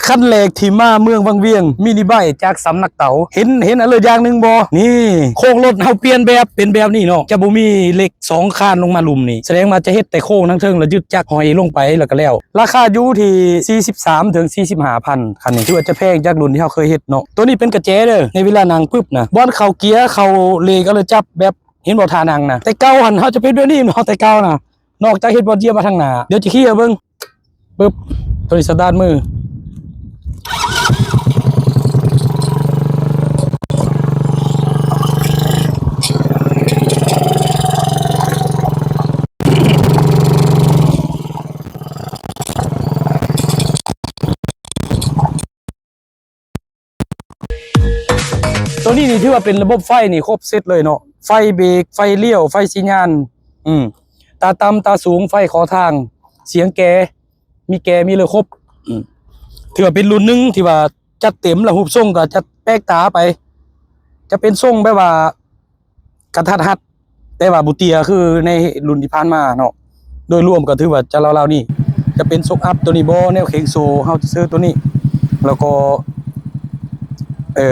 ຄັນແລກທີ່ມາເມືອງວັງວຽງ ມິນິໄບຈາກສຳນັກເຕົາ. ເຫັນ ເຫັນອັນເລີດຢ່າງໜຶ່ງບໍ່? ນີ້ ໂຄງລົດເຮົາປ່ຽນແບບເປັນແບບນີ້ເນາະ, ຈະບໍ່ມີເຫຼັກສອງຄານລົງມາລຸ່ມນີ້, ສະແດງວ່າຈະເຮັດແຕ່ໂຄງທາງເທິງ ແລ້ວຍຶດຈັກຫ້ອຍລົງໄປ ແລ້ວກໍແລ້ວ. ລາຄາຢູ່ທີ່ສີ່ສິບສາມເຖິງສີ່ສິບຫ້າພັນ, ຄັນນີ້ຖືວ່າຈະແພງຈາກລຸ້ນທີ່ເຮົາເຄີຍເຮັດເນາະ. ຕົວນີ້ເປັນກະແຈເດີ, ໃນເວລານັ່ງປຶບນະ, ບ່ອນເຂົ້າເກຍ ເຂົ້າເລກ ເອົາເລີຍຈັບແບບ ເຫັນບໍ່ ທ່ານັ່ງນະ. ແຕ່ເກົ່າຫັ້ນເຮົາຈະເປັນແບບນີ້ເນາະ, ແຕ່ເກົ່ານະ. ນອກຈາກເຮັດບ່ອນຢຽບມາທາງໜ້າ, ດຽວຈະເຄີຍໃຫ້ເບິ່ງ. ປຶບ ໂຕນີ້ສະຕາດມື. ໂຕນີ້ນີ້ຖືວ່າເປັນລະບົບໄຟນີ້ຄົບເຊັດເລີຍເນາະ, ໄຟເບກ ໄຟລ້ຽວ ໄຟສັນຍານ ອືມ ຕາຕ່ຳ ຕາສູງ ໄຟຂໍທາງ ສຽງແກ ມີແກ ມີເລີຄົບ ອືມ ຖືວ່າເປັນລຸ້ນໜຶ່ງທີ່ວ່າຈັດເຕັມ ແລະ ຮູບຊົງກໍຈະແປກຕາໄປ, ຈະເປັນຊົງແບບວ່າ ກະທັດຮັດ ແຕ່ວ່າບໍ່ເຕ້ຍຄືໃນລຸ້ນທີ່ຜ່ານມາເນາະ. ໂດຍລວມກໍຖືວ່າຈະລາວໆນີ້ ຈະເປັນຊົກອັບໂຕນີ້ບໍ່ ແນວເຄັ່ງໂສ້ ເຮົາຈະຊື້ໂຕນີ້ ແລ້ວກໍ ເອີ